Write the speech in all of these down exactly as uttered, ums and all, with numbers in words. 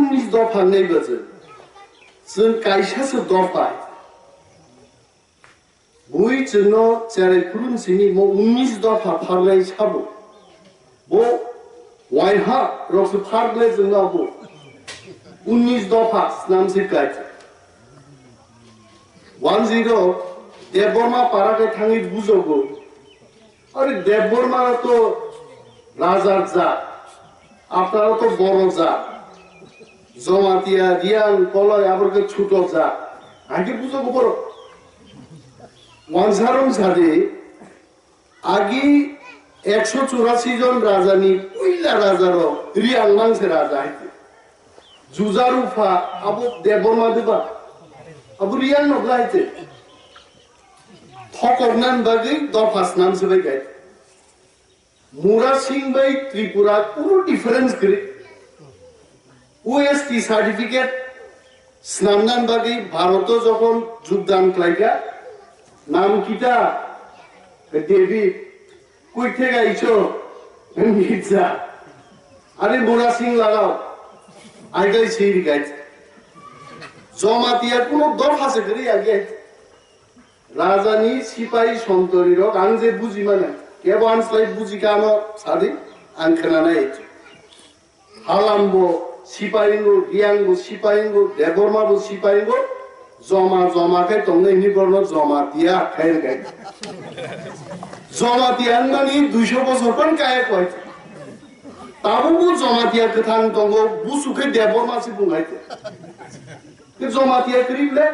Unis dopha nai bwswk. Chwng kaisa se dopha. Bui chwngno cherai phuru simi mo unis dopha pharlai sabo. Bo waiha rokse pharle chwngno abo. Unis dopha snam se kai. One zero Debbarma para khe thangwi bujogo. Are Debbarma to rajar ja. Apnara to boro ja. Jamatia, Riang, Koloi, abor khe chuto ja. Age bujo ko boro. Wansarong sadi, agi ekso churasi jon raja ni puila raja ro Riang mang se raja haite. Juja Rupha abo Debbarma deba. Abo Riang no bla haite. Thokok nan bagwi dopha snam se bai gai. Mura Singh bai Tripura kunu difference kwrwi. U S T certificate snamna bagwi Bharoto jokhon jogdan khlaikha, nam kita David, koi thega icho Mirza, are Mura Singh lagao, aigai siri gai. Jamatia kunu dopha se kwrwi age. Rajani sipai sontori rok ang je buji mane, kebo ang slai buji kha ano sadi ang khwnanai. Halam bo sipai ngo, Riang bo sipai ngo, Debbarma bo sipai ngo, joma joma khe tongnai hini borno Jamatia khair gai. Jamatia wngmani duiso bosor phan kaya koi. Tabuk bo Jamatia kwthang tongo, busu khe Debbarma se bungai. Jamatia kwrwi ble?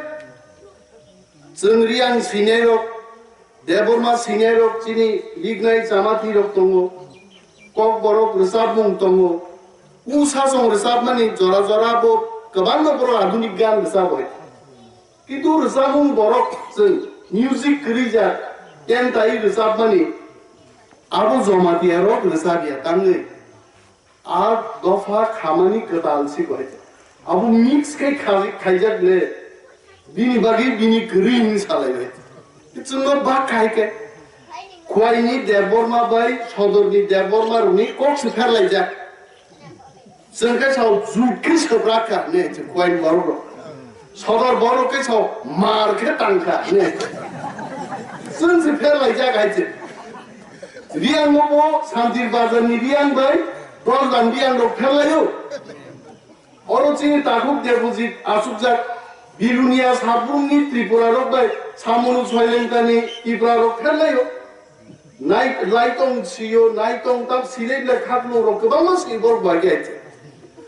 Chwng Riang swinairok, Debbarma swinairok, chini lignai chamathirok tongo, Kokborok rwchapmung tongo, u sachong rwchapmani jora jora bo kwbangma borok adhunik gan rwchabo hai. Kintu rwchapmung borok chwng music kwrwijak, tentai rwchapmani abo Jamatiyarok rwchapya tangwi. A dopha khamani kwtal si bai. Abo mix khe khaji-, khaijak le. Bini bagwi bini kwrwi hinwi salai bai. Chwngno bak khai khe. Khwaini Debbarma bai Sodorni Debbarma rwni kok se pherlaijak. Chwng khe sao jut khe soprak kha ne chwng khwaini borok rok. Sodor borok khe sao mar khe tang kha ne. Chwng se pherlaijak hai chwng. Riang no bo Santir Bazar ni Riang bai Dol Dam Riang rok pherlaio. Oro chini takhuk Debojit achukjak Bilonia Sabrumni Tripura rok bai Samunu Soilengkani Tripura rok pherlaio. Nai-, laitong siyo, naitong tak silai ble khaklo rok kwbangma si borok bai khe.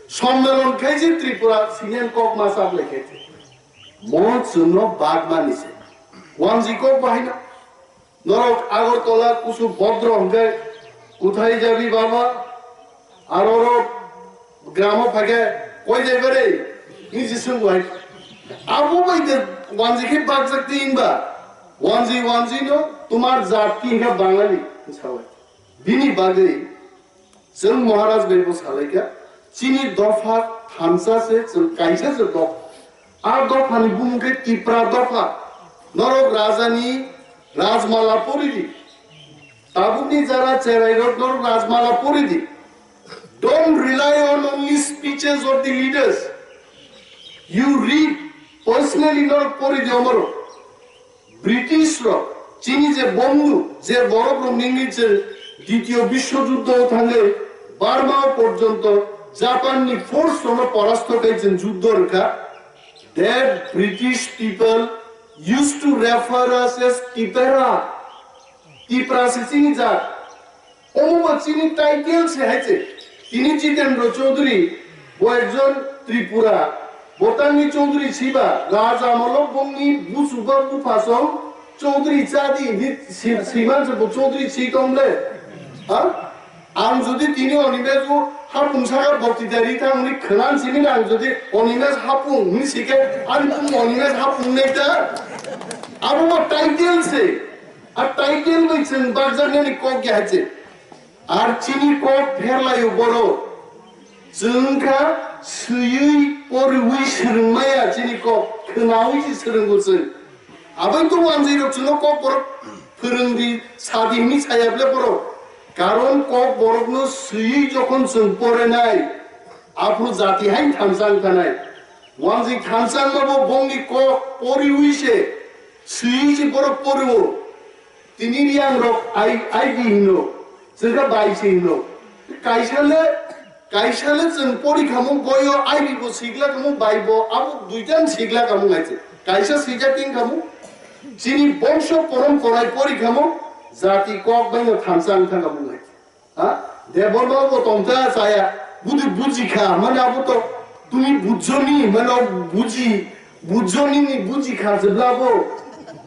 Sommelon khai je Tripura sinian kok ma sap lai khe. Mo chwngno bagmani se. Wanji kok bahai na. Norok Agartala kusu bodro hwnkhe kuthai jabi baba? Aro oro gramo phaikhe koi jaiba re? Niji swngwai. Abo bai de wanji khe bakjak ti wngba. Wanji, wanji no tomar jat ki hwnkhe Bangali. Sawai. Bini bagwi Chwng Maharaj bai bo salaikha, chini dopha thansa se, chwng kaisa se dopha. A dophani bumung khe Tipra dopha. Norok rajani Rajmala poridi. Tabukni jara cherai rok norok Rajmala poridi. Don't rely on only speeches of the leaders. You read personally norok poridi omorok. British rok chini je bondhu, je borok rok nini je Ditiyo Biswo Juddho thangwi Burma porjonto Japan ni force rokno porasto khai je juddho rwkha, that British people used to refer us as Tipera. Tipra se chini jat. Omo ba chini title se hai se. Tini Jitendra Chaudhary, bo ekjon Tripura, bo tangni Chaudhary siba, Raj amolo bongni busuba buphasong Chaudhary chadi ni si-, siman se bo Chaudhary si tong le. Ha? Ang jodi tini Animesh bo hapung saka bokti dari thang ni khwnan sini ang jodi Animesh hapung ni sike, ani bung Animesh hapung nei ta. Abo ba title se. A title bai chwng bakjaknani kok ya hai se. Ar chini kok pherlaio borok. Chwng kha swiwi poriwi swrwngmaya chini kok, khwnawi se swrwngo chwng. Aboni to wanjwi rok chwngno kok borok phwrwngdi, sadi hwnwi saya ble borok. Karon kok borokno swiwi jokhon chwng porenai, Aphuru jati hai thansa wngkha nai. Wanjwi thansa wngmabo bongni kok poriwi se, swiwi se borok porio. Tini riyang rok I, I B hino, chwngkha bai se hino. Kaisa le, kaisa le chwng pori khamung boyo I B bo sigla khamung bai bo abo duitan sigla khamung hai se. Kaisa swijak tin khamung. Chini bongso porom korai pori khamung jati kok bai no thansa wngkha khamung hai se. Ha? Debbarma bo tongta chaya. Budi bujikha, mane abo to tumi bujoni, mane buji, bujoni ni bujikha jebla bo.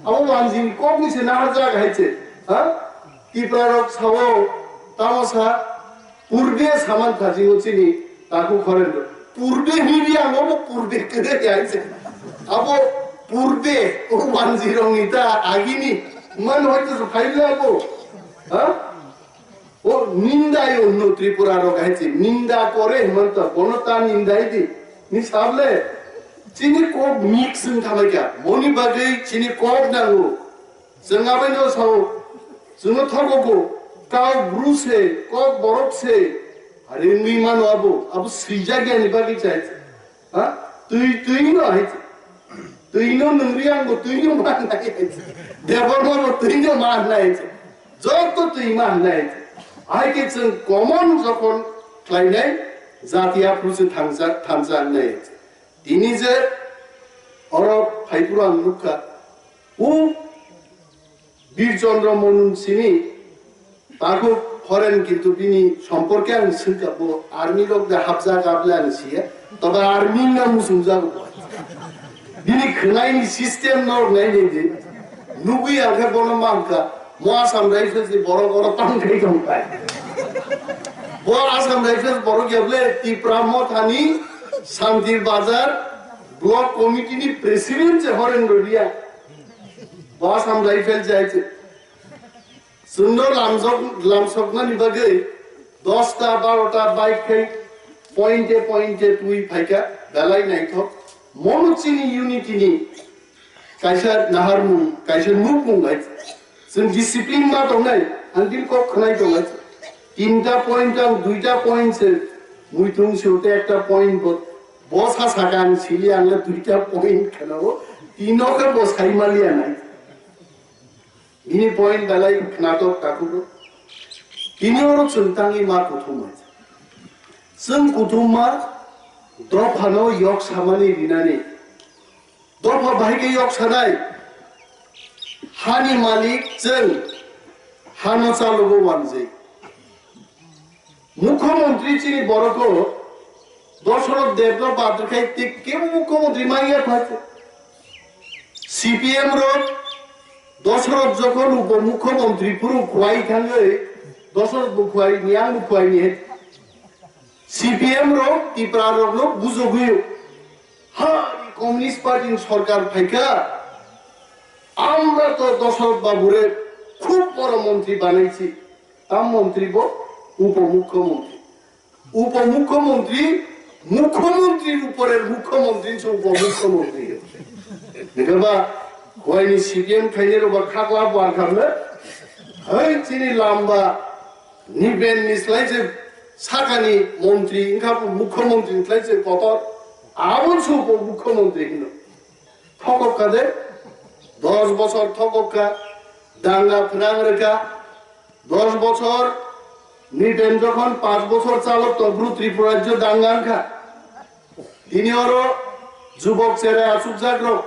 Abo wanjini kok ni se nahar jaga hai se. Ha? Tipra rok sao, tamo sa, purbe saman thajingo chini taku khorendo. Purbe hini ang abo purbe kere hai se. Abo purbe, o wanji rong ni ta agini, man hoito se phaile abo. Ha? O ninda yo no Tripura rok hai se, ninda kore himanta, bono ta ninda di. Ni sable, chini kok mix wng thalai kha, boni bagwi chini kok nango. Chwng abai no sao, chwngno thogo go, kau bru se, kok borok se, are wngwi mano abo, abo swijak yani bagwi chai. Ha? Twi, twi no hai se. Twi no nungri ang bo twi no man nai hai se. Debor no bo twi no man nai hai se. Joto twi man nai hai se. Hai ke chwng common jokhon khlainai jati aphuru se thansa, thansa nai hai se. Tini je oro phaipuru ang nukha. U Bir Chandra Mohan simi takhuk foreign kintu bini somporke ang swngkha bo army rok da hapjak able ang siya. Toba army na musung jago bo. Bini khwnai ni system no nai nai de. Nugui ang khe bono mankha. Mo Assam Rifles ni borok oro tang khai tong khai. Bo Assam Rifles borok yable Tipra Mothani Santir Bazar Block Committee ni President je Horen Rodia. Bo Assam Rifle jai se. Chwngno lamjok-, lamsoknani bagwi dosta, barota bike khai point e point e twi phaikha, belai naithok. Mono chini unity ni kaisa naharmung, kaisa nukmung hai. Chwng discipline ma tongnai, ang bini kok khwnai tongnai. Tinta point ang duita point se muitung se uta ekta point bo, bo sa saka ang sili ang le duita point khwnao, tino khe bo sai maliya nai. Bini point belai khnatok takhuk. Tini oro chwng tangwi ma kuthumma. Chwng kuthumma dophano yok samani rinani. Dopha bahai khe yok sanai. Hani malik chwng hano chalogo wanjwi. Mukhyamantri chini borok o Dosoroth Debno bathwrwkhai tei kebo mukhyamantri manya phai. C P M rok Dosoroth jokhon upomukhyamantri phuru khuai thangwi Dosoroth bo khuai ni ang bo khuai ni hai. C P M rok Tipra rokno bujogwi ha Communist Party ni sorkar phaikha, আমরা তো দশরথ বাবুরে খুব বড় মন্ত্রী বানাইছি। Tam montri bo? Upomukhyamantri. Upomukhyamantri, mukhyamantrir uporer mukhyamantri se upomukhyamantri. Nikaba, huaini C P M khainai roba khakla buar khamle. Hai chini lamba, Nipen ni slai se sakani montri, wngkha mukhyamantri ni slai se kotor. Abo se upomukhyamantri hino. Thokok kha de, dos bosor thokok kha, danga phnang rwkha, dos bosor, Nipen jokhon panch bosor chalok tong phuru Tripura rajyo danga wngkha. Tini oro jubok cherai achukjak rok,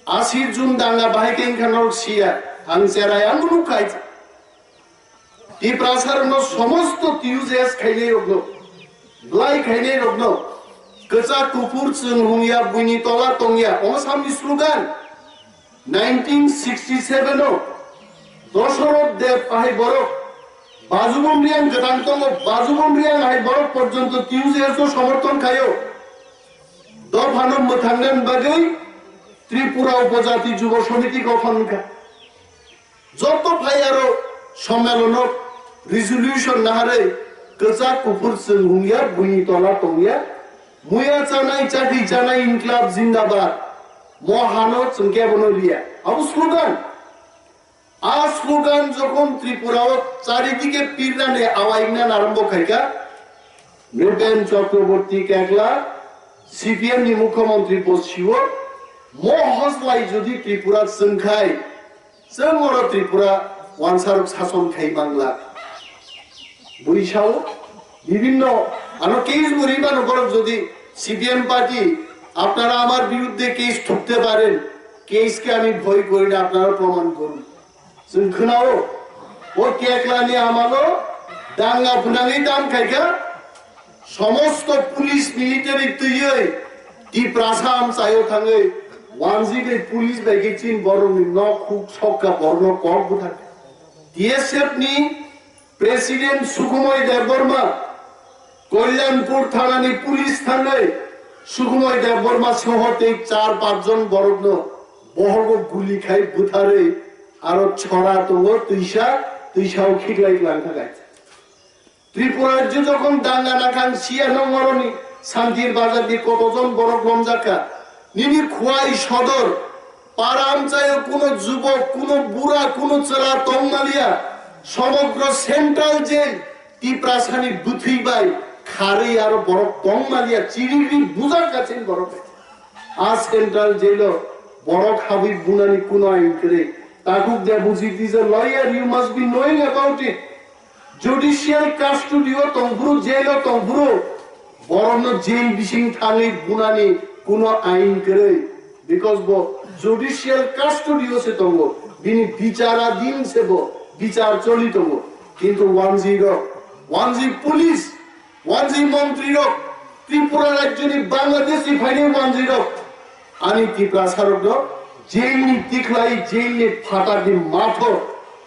ashi June danga bahai khe wngkha norok siya, ang cherai ang nukha. Tiprasa rokno somosto T U J S khainai rokno, blai khainai rokno, kwchak kuphur chwng hungya buini tola tongya, omo samni slogan. Nineteen sixty seven o Dosoroth Deb ahai borok Bajubon Riang kwthang tongo, Bajubon Riang ahai borok porjonto T U J S o somorthon khaio. Dophano mwthangnani bagwi Tripura Upojati Jubo Samiti gothon wngkha. Joto phai aro sommelono resolution naharwi kwchak kuphur chwng hungya, buini tola tongya, muya chanai, chakri chanai, inklab zindabad, mo hano chwng kebono riya. Abo slogan. A slogan jokhon Tripura o charidike pirnani awai wngna arambo khaikha, Nripen Chakraborty kekla C P M ni mukhyamantri bo siwo, mo hoslai jodi Tripura chwngkhai, chwng oro Tripura wansarok sason khai mangla. Bui sao, bibhinno ano case bo ribano borok jodi C P M party apnara amar biruddhe case thukte paren, case ke ami bhoi kori na, apnara proman korun. Chwng khwnao, o keklani amalo danga phwnangwi tam khaikha, somosto police military twiwi Tiprasa amchaio thangwi wanjigwi police bai khe chin borokni nok huk sokka borokno kok bwthar. T S F ni President Sukhmoy Debbarma, Kalyanpur thanani police thangwi Sukhmoy Debbarma soho tei char panch jon borokno bohogo guli khai bwtharwi aro chora tongo twisa, twisao khiklai lang thangkha. Tripura rajyo jokhon danga nakhang siya nongoroni Santir Bazar ni koto jon borok lomjakha. Nini Khwai Sodor, Paramchayo kuno jubok, kuno bura, kuno chwla tongmaliya, somogro central jail Tiprasani bwthwi bai kharwi aro borok tongmaliya, chirigwi bujak gachin borok. A central jailo borok habwi bunani kuno ain kwrwi. Takuk Debojit is a lawyer, you must be knowing about it. Judicial custody o tongphuru, jail o tongphuru, borokno jail bising thangwi bunani kuno ain kwrwi, because bo judicial custody o se tongo, bini bicharadin se bo bichar choli tongo. Kintu wanjwi rok, wanjwi police, wanjwi montri rok, Tripura rajyoni Bangladeshi phainai wanjwi rok, ani Tiprasa rokno jail ni tikhlai, jail ni phatar ni mathor,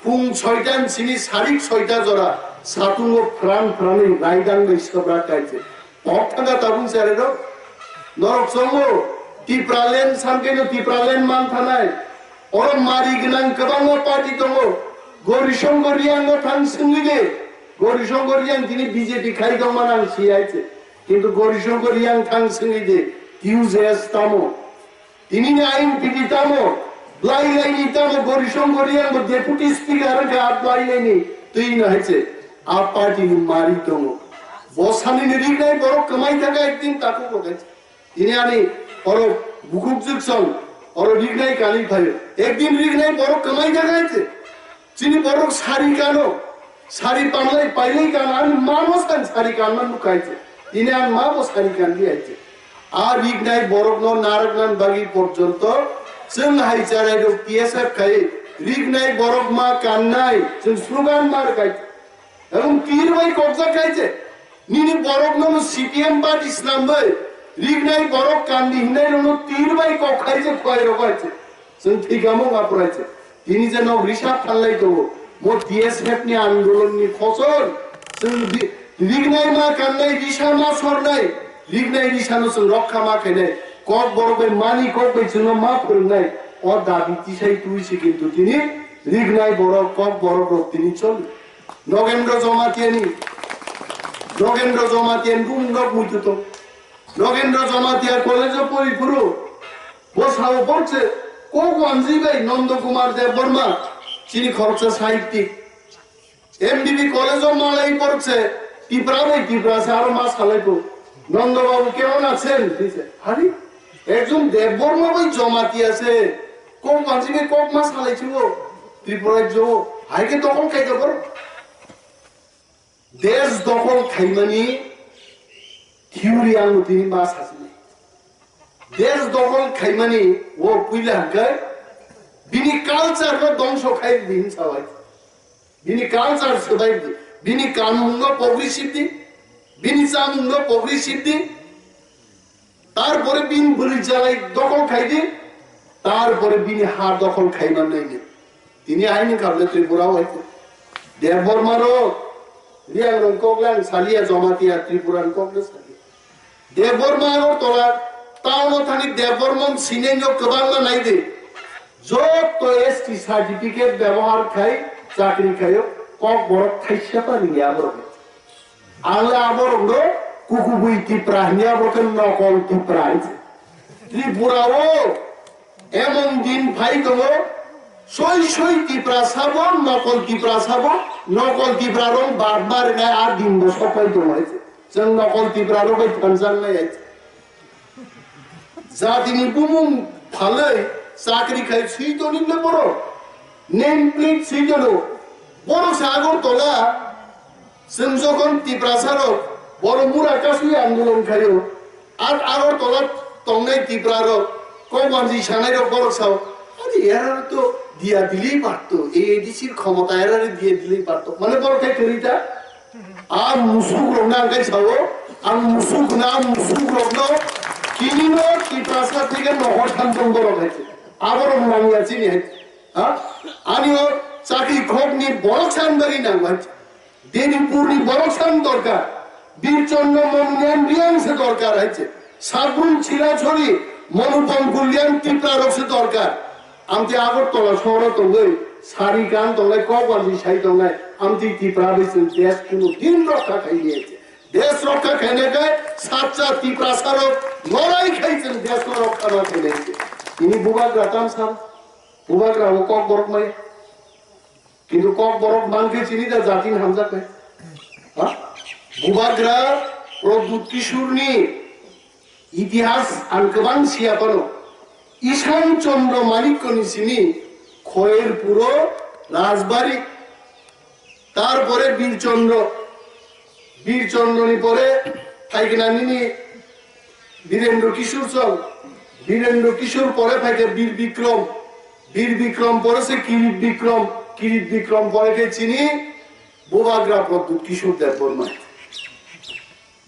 phung soita ni simi sarik soita jora satungo phran phranwi raidang bai swbra kaise. Kok thangkha tabung chare rok. Norok chongo, Tipraland samkeno Tipraland man thanai. Oro mari gwnang kwbangma party tongo. Gori Songkor Riang no thang swngwi de. Gori Songkor Riang tini B J P khai tongmani ang si hai se. Kintu Gori Songkor Riang thang swngwi de. T U J S tamo? Tini ni I N P T tamo? Blai lai ni tamo Gori Songkor Riang bo deputy speaker wngkha a blai lai ni twi no hai se. A party ni mari tongo. Bo sani ni rignai borok kwmai thangkha ekdin takhuk rok hai se. Tini ani oro bukhuk jwk song, oro rignai kali phaio. Ekdin rignai borok kwmai thangkha hai se. Chini borok sari kano, sari panlai pailai kano, ani ma bo san sari kanma nukha hai se. Tini ani ma bo sari kandi hai se. A rignai borokno narwknani bagwi porjonto chwng hai charai rok T S F khai rignai borok ma kannai, chwng slogan mar khai. Ebong tir bai kokjak khai se. Nini borok no C P M party swnam bai. Rignai borok kandi hinai rok no tir bai kok khai se, khwai rok hai se. Chwng thikamo nga purai se. Tini je nok risa phalnai tongo. Mo T S F ni andolon ni phosol. Chwng di-, rignai ma kannai, risa ma sornai. Rignai risa no chwng rokha ma khainai. Kok borok bai mani kok bai chwngno ma phwrwngnai. O dabi tisai twi se kintu tini rignai borok, kok borok rok tini choli. Nogendra Jamatia ni, Nogendra Jamatia ni bumung rok muitu tong. Nogendra Jamatia college o pori phuru, bo sao porse, kok wanji bai Nondo Kumar Debbarma, chini khoroksa sahiptik. M B B college o malai porse, Tipra bai Tipra se aro ma salai po. Nondo babu kemon achen? Tise, hari, ekjon Debbarma bai Jamatia se, kok wanji bai kok ma salai chiwo, Tripura rajyo o, hai ke dokol khai dokol. Desh dokhol khaimani theory ang tini ma sasini. Desh dokhol khaimani o puila hwnkhe bini culture no dongso khai di hin sawai. Bini culture swbai di. Bini kanmung no pogri sidi. Bini chamung no pogri sidi. Tarpore bini bwrwi jalai dokhol khai di, tarpore bini ha dokhol khai man nai di. Tini aini kable Tripura o hai di. Debbarma rok, Riang rok kok lang saliya Jamatia Tripura ni kok le saliya. Debbarma rok tola town o thani Debbarma sinai no kwbangma nai di. Jotto S T certificate byabohar khai chakri khaio kok borok thaisa pa ringya borok. Ang le aborokno kukubui Tipra hwnwi, abo khe nokol Tipra hwnwi. Tripura o emon din phai tongo, soi soi Tipra sabo, nokol Tipra sabo, nokol Tipra rok bad ma rwnai a din bo sok phai tongo hai se. Chwng nokol Tipra rok bai thanjaknai. Jatini bumung phalwi chakri khai swi toni le borok. Name plate swi tono. Borok se Agartala, chwng jokhon Tiprasa rok, borok mura kasui andolon khaio. At Agartala tongnai Tipra rok, kok manji sanai rok borok sao. Ani era to dia dili parto, A A D C khomota era dia dili parto. Mane borok khai kwrwi ta? A musuk rok na angkai sao, ang musuk na musuk rok no, kini no Tiprasa theke nohor thangjong borok hai. Aborok nangya chini hai. Ha? Ani o chakri khok ni borok san bagwi nang hai. Denipur ni borok san dorkar. Birchondro Monulian Riang se dorkar hai. Sabrun Chilachori Monupam Kulyan Tipra rok se dorkar. Amtwi Agartala sohoro tongwi sari kan tongnai, kok wanjwi sai tongnai, amtwi Tipra bai chwng desh kuno din rokha khai liya se. Desh rokha khaina khai sacha Tiprasa rok lorai khai chwng desh no rokha ma khainai se. Ini bubagra tamsam, bubagra o kok borok mai. Kintu kok borok mankhe chini da jatin hamjaknai. Ha? Bubagra Pradyut Kishore ni itihas ang kwbang siya phano. Ishan Chandra Manikya ni simi Khoyerpuro Rajbari, tarpore Bir Chandra, Bir Chandra ni pore phaikna nini Birendra Kishore chwng, Birendra Kishore pore phaikha Bir Bikram, Bir Bikram pore se Kirit Bikram, Kirit Bikram pore khe chini Bubagra Pradyut Kishore Debbarma.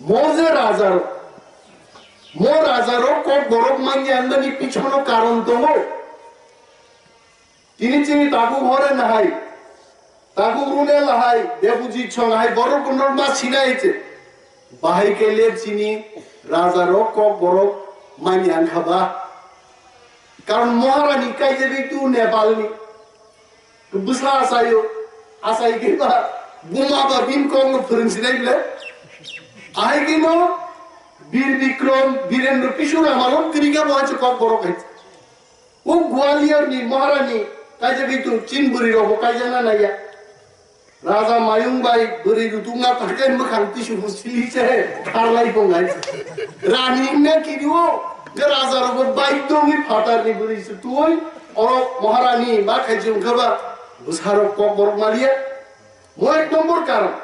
Mo je raja rok, mo raja rok kok borok manya wngmani pisono karon tongo. Tini chini tabuk hore nahai, tabuk rune lahai, depuji chong hai borok rok ma sinai che. Bahai khe le chini raja rok kok borok manya wngkha ba. Karon Maharani kaijagwi tu Nepalni. Bwsa achaio, achai khe ba buma ba bini kokno phwrwng sinai le. Ahai khe no Bir Bikram, Birendra Kishore amalo kwrwi kha bo hai se kok borok hai. O Gwalior ni Maharani kaijagwi tu chin bwrwi rok bo kaijakna naiya. Raja Mayung bai bwrwi rutukna thangkhe mwkhang tisu sili se tharlai tongnai. Rani wngna kiri o, je raja rok bo baidyo wngwi phatar ni bwrwi se tui, oro Maharani ma khai se wngkha ba bwsa rok kok borok maliya. Mo ek nombor karon.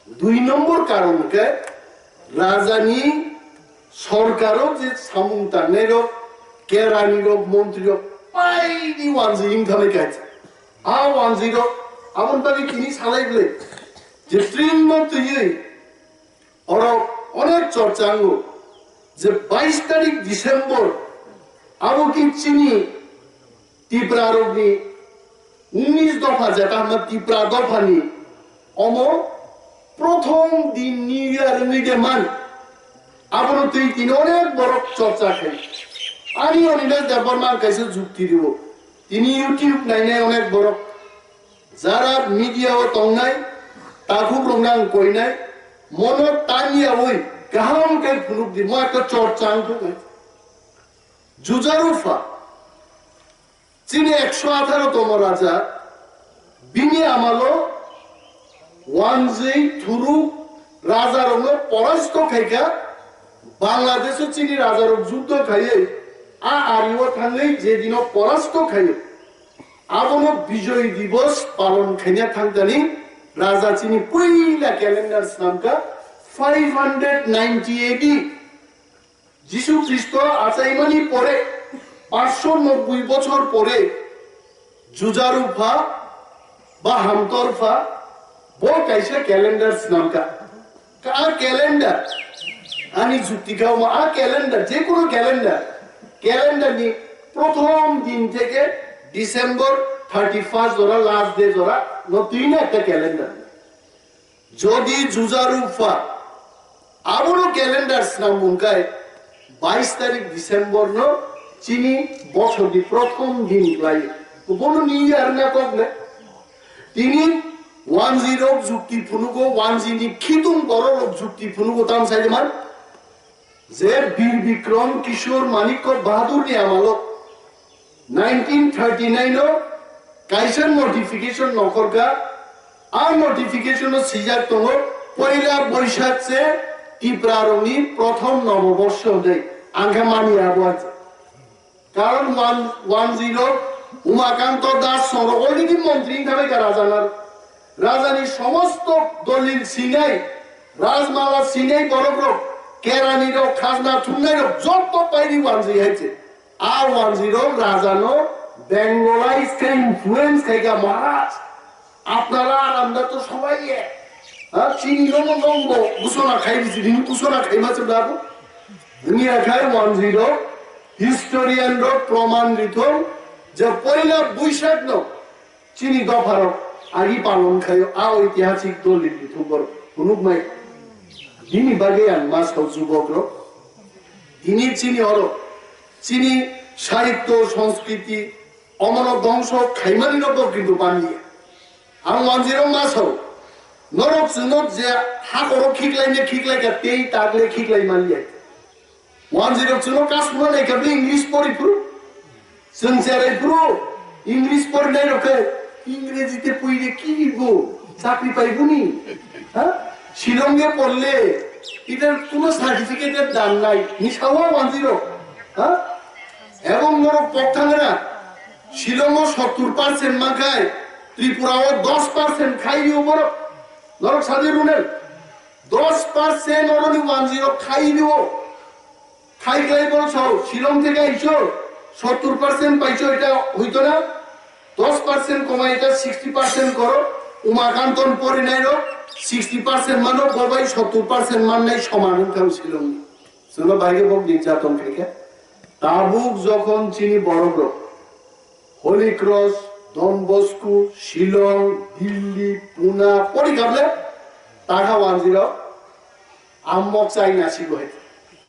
Dui nombor karon hwnkhe raja ni sorkar o je samung tangnai rok, kerani rok, montri rok, baidi wanjwi wngthanai kaisa. A wanjwi rok, aboni bagwi tini salai bwlai je train no twiwi oro onek chorcha wngo je bais tarik December abo khe chini Tipra rokni unis dopha jeta hwnma Tipra dophani omo prothom din New Year wngwi de man. Abono twi tini onek borok chorcha khai. Ani Anilesh Debbarma ang kaisa jukti riwo. Tini YouTube nainai onek borok. Jara media o tongnai, takhuk rokno ang koinai, mono taniyawi kaham khe phunuk di, mo ekta chorcha ang thuknai. Jujarupha. Chini ekso atharo tomo raja, bini amalo wanjwi thuru rajarokno porasto khaikha, Bangladesh-o chini rajarok juddo khaiwi a ari-o thangwi je dino porasto khaio, abono Bijoy Divos palon khaina thangkani raja chini puila calendar swnamkha five hundred ninety A D. Jisu Khristo achaimani pore, paanch sho nobboi bochor pore, Jujarupha ba Hamtorpha bo kaisa calendar swnamkha. A calendar, ani jukti kha omo, a calendar, je kono calendar, calendar ni prothom din theke December thirty first jora, last day jora, no twi na ekta calendar. Jodi Jujarupha abono calendar swnam mungkai, bais tarik December no chini bochor ni prothom din lai. Bono ni ar na kok le. Tini wanji rok jukti phunugo, wanji ni khitung borok rok jukti phunugo tam sai man. Je Bir Bikram Kishore Manikya Bahadur ni amalo nineteen thirty nine o kaisa notification nokhorkha, a notification o swijak tongo, Poila Boishak se Tipra rokni prothom noboborsho hwnwi ang khe mani abo hai. Karon wan-, wanjwi rok Umakanto Das song rok already montri wngkha bai kha raja na. Raja ni somosto dolil sinai, rajmala sinai borok rok, kerani rok, khajna thumnai rok joto paidi wanjwi hai se. A wanjwi rok raja no Bengalize khe influence khai kha Maharaj. Apnara ar amda to sobai ye. Ha, chini nomo nongbo gusona khai bisi din gusona khai ma chwla bo. Dunia khai wanjwi rok, historian rok proman rithong je poila Boishak no chini dopha rok agi palon khayo a oitihasik dolil rithong borok. Hunuk mai. Dini bagwi ang ma sao jubok rok. Dini chini oro, chini sahityo, sanskriti, omono dongso khaimani rokbo kintu manliya. Ang wanjwi rok ma sao, norok chwngno je hakoro khiklaina khiklai kha tei takle khiklai manliya. Wanjwi rok chwngno kasuma nai kha bini English pori phuru. Chwng cherai phuru English porinai rok khe Ingreji te puire kiribo chakri paiboni. Ha? Shillong e porle, itar kuno certificate dan nai. Ni sawa wanjwi rok. Ha? Ebong norok pok thangra. Shillong o sottur percent mankhai, Tripura o dos percent khai rio borok. Norok sadi runel. Dos percent oroni wanjwi rok khai rio. Khai khai bol sao, Shillong theke aicho, sottur percent paicho, eta hoito na? Dos percent komai eta sixty percent koro, Umakanton porinai rok sixty percent mano, bobai sottur percent mannai soman wngkha Shillong ni. Chwngno baige bok nirjaton khaikha. Tabuk jokhon chini borok rok Holy Cross, Don Bosco, Shillong, Delhi, Pune, pori kable, takha wanjwi rok, amok chai nasigo hai.